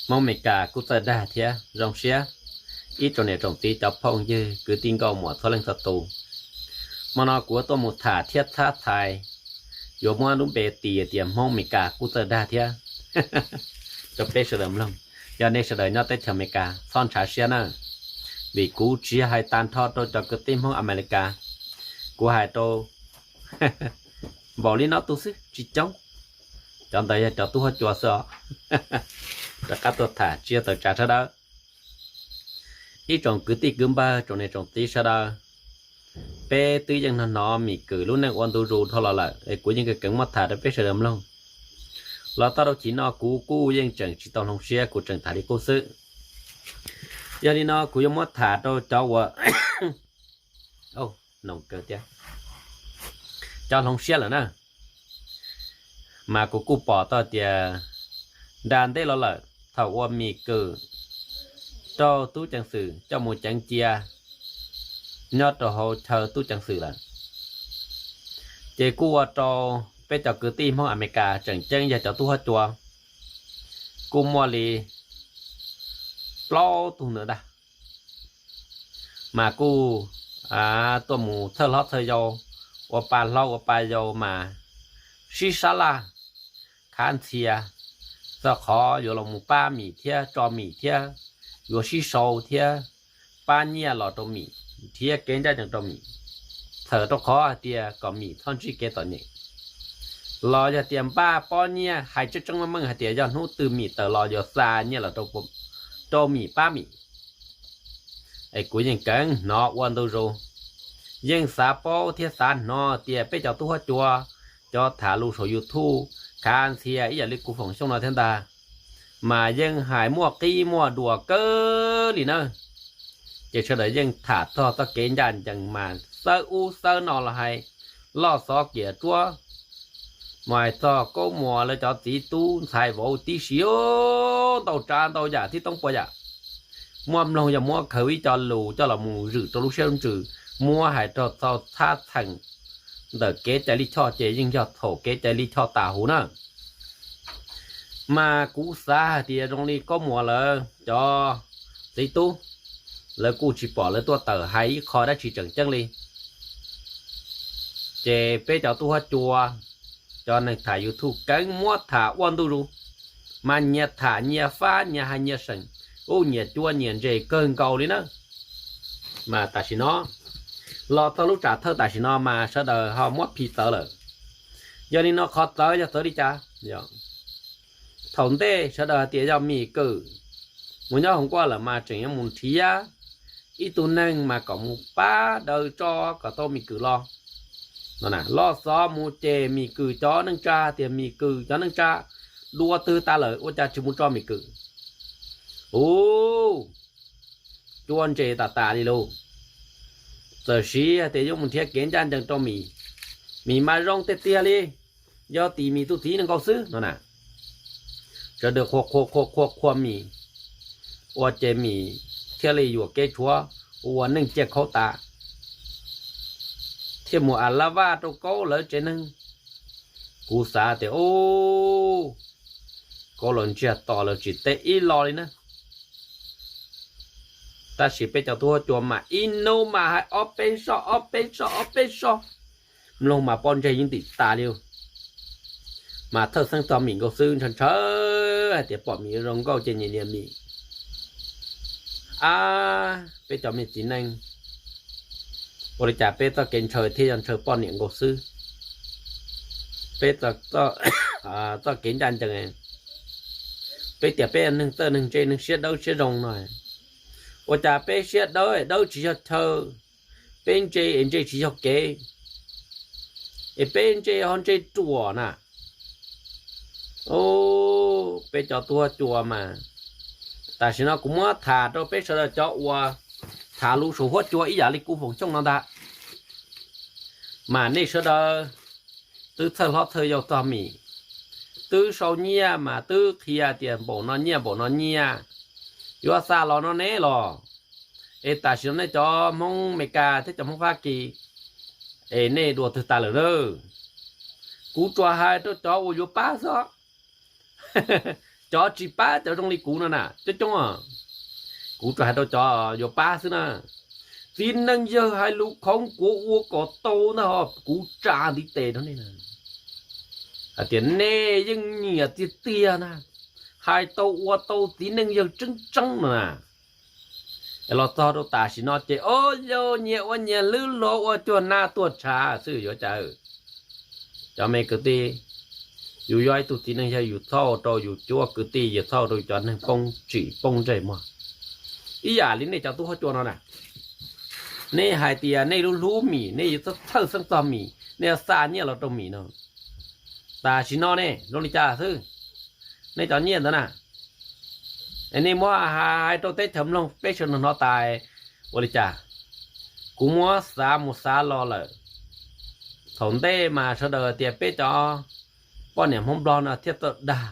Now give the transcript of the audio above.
Hmoob Amelikas kuj txawj dag thiab zoo siab. Ib tsoom niam tsoom txiv cov phooj ywg kwv tij nkauj muam txhua leej txhua tus, hmo no kuv yuav tuaj mus tham thiab txhab txhais, yuav muab lub npe tis tias Hmoob Amelikas kuj txawj dag thiab rau peb sawv daws mloog. Yog nej sawv daws nyob teb chaws Amelikas txhob ntshav siab na, vim kuv tsis hais tag nrho rau cov kwv tij Hmoob Amelikas, kuv hais rau npaum li no tus xwb tsis coob. Cov ntawd yog cov tub huab cua xwb os. Rov qab tuaj tham tsis yog tawm tsam sawv daws. Ib tsoom kwv tij kwv npawg tsoom niam tsoom txiv sawv daws, peb twb yeej hnov hnov Mim Kwm lub neej ua ntu zus dhau los lawm es kuv yeej kawm keev muab tham rau peb sawv daws mloog. Los txog rau chim no kuv kuj yeej tseem tsis tau hloov siab, kuv tseem tham li qub xwb. Yog li no kuv yuav muab tham rau cov uas cov hloov siab lawm na. Mas kuv kuj pom tau tias nra ntej los lawm, thaum uas Mim Kwm raug tub ceev xwm coj mus ceev cia nyob rau hauv chaw tub ceev xwm lawm, ces kuj ua rau peb cov kwv tij Hmoob Amelikas tseem ceeb yog cov tub huab cua kuj muaj li plaub tug ntawd ntag. Mas kuj tuaj mus txhawj hlob txhawj yau, ua pa hlob ua pa yau mas sib sab laj khav ntxhias, txog qhov yuav los mus pab Mim thiab tso Mim thiab, yuav sib sau thiab pab nyiaj los rau Mim, nrhiav kev ncaj ncees rau Mim, txhawm rau qhov hais tias kom Mim txhob ntsib kev txom nyem. Los yog tias npaj pob nyiaj, hais tseeb tseeb meej meej hais tias yog hnub twg Mim tawm los yuav xa nyiaj los rau Mim pab Mim. Es kuv yeej kawm hnov ua ntu zus, yeej xav paub thiab xav hnov tias peb cov tub huab cua, cov tham lus saum YouTube khav ntxhias ib yam li kuv Foom Xyooj no thiab ntag, mas yeej hais muaj qib muaj dua kawg li na. Ces sawv daws yeej tham txog txoj kev ncaj ncees mas xawb ub xawb no los hais loj xov kiam tsuab, mas hais txog Kaub Muas lawv cov txiv tub ntxhais vauv tib si, ntau tsav ntau yam thib toob puas yam. Muaj mloog yog muab khaws ib co lus coj los mus zwm rau lub siab lub ntsws, muab hais rau txog txhab txheem ntawm kev cai lij choj ces yeej yog txhaum kev cai lij choj tas huv na. Mas kuv xav hais tias zoo li Kaub Muas lawv cov txiv tub, lawv kuj tsis pom lawv tuaj tawm hais ib qho dab tsi tseem ceeb li. Ces peb cov tub huab cua, cov neeg tham YouTube keev muab tham ua ntu zus, mas nyias tham nyias fab nyias hais nyias seem, ub nyias cuab nyias ntse kawg nkaus li na. Mas tam sim no, los txog lub tsam thawj tam sim no mas sawv daws ho muab phim txawv lawm. Yog li no qhov txawv yog txawv li cas? Thaum ntej sawv daws hais tias yog Mim Kwm mus nyob hauv nkuaj lawm mas tseem yuav mus nrhiav ib tug neeg mas kom mus pab daws tso kom tau Mim Kwm los. Loj xov mus ces Mim Kwm cov neej tsa tias Mim Kwm cov neej tsa dua twg tas lawm ua cas tsis mus tso Mim Kwm. Ub, cuab ntse tas tas li lauj. Txawm siv hais tias yuav mus nrhiav kev ncaj ncees rau Mim, Mim mas zoo tiag tiag li, yog tim Mim tus txiv nees nkaum xwb no na. Sawv daws qhuas qhuas qhuas qhuas qhuas Mim, ua ces Mim thiaj li yuam kev tshuav ua neej ciaj khaub tas, thiaj mus a la vaj rau Kaub lawv tsev neeg. Kuv xav tias ub, Kaub lawv ntsiag to lawv tsis teb ib lo li na. Tab sis peb cov tub huab cua mas ib hnub mas hais ob peb zoj ob peb zoj ob peb zoj, mloog mas pob ntseg yeej ntim tas li. Mas thawj xeeb txog Mim nkaus xwb ntshaw ntshaw hais tias pom Mim zoo nkauj ces nyias nyias Mim. Ab, peb cov me txiv neej, ua li cas peb txoj kev ntshaw thiaj yog ntshaw poj niam nkaus xwb? Peb txoj kev ncaj ncees, peb tias peb yog neeg txawj neeg ntse neeg siab dawb siab zoo no, ua cas peb siab dawb es dawb tsis yog chaw, peb ntse es ntse tsis yog kev, es peb ntse ho ntse ruam na. Peb cov tub huab cua mas, tam sim no kuv muab tham rau peb sawv daws cov uas tham lus saum huab cua ib yam li kuv Foom Xyooj no ntag. Mas nej sawv daws twb txhawj hlob txhawj yau txog Mim, twb sau nyiaj mas twb qhia tias npaum no nyiaj npaum no nyiaj yuav xa los no ne los. Es tam sim no nej cov Hmoob Meskas thiab cov Hmoob Fab Kis, es nej dua twg tas lawm na? Kuv tsuas hais rau cov uas yuav pab xwb. Cov tsis pab cov zoo li kuv no na coob coob, kuv tsuas hais rau cov yuav pab xwb na. Txiv neej yawg hais lus khoov kuv ua kom tau ntag ho kuv tsa ntiv tes rau nej hais tias nej yeej nyiam tiag tiag na, hais tau ua tau txiv neej yawg tseeb tseeb no na. Los txog rau tam sim no ces o yau nyias ua nyias lwb hlo ua cuag nab tuag tshav xwb yuav cas. Cov me kwv tij, yus yog ib tug txiv neej yawg yus txhob ua rau yus cuab kwv tij, yus txhob ua rau yus cov neeg poob tsim poob ntsej muag. Ib yam li nej cov tub huab cua no na, nej hais tias nej lub hlub Mim, nej yuav txhawj xeeb txog Mim, nej yuav xa nyiaj los rau Mim no. Tam sim no ne zoo li cas xwb, nej cov nyiaj ntawd na, nej muab hais rau teb chaws mloog peb sawv daws hnov tas ua li cas. Kuv muab xav mus xav los lawm, thaum ntej mas sawv daws tias peb cov poj niam Hmoob Nplog no thiaj txawj dag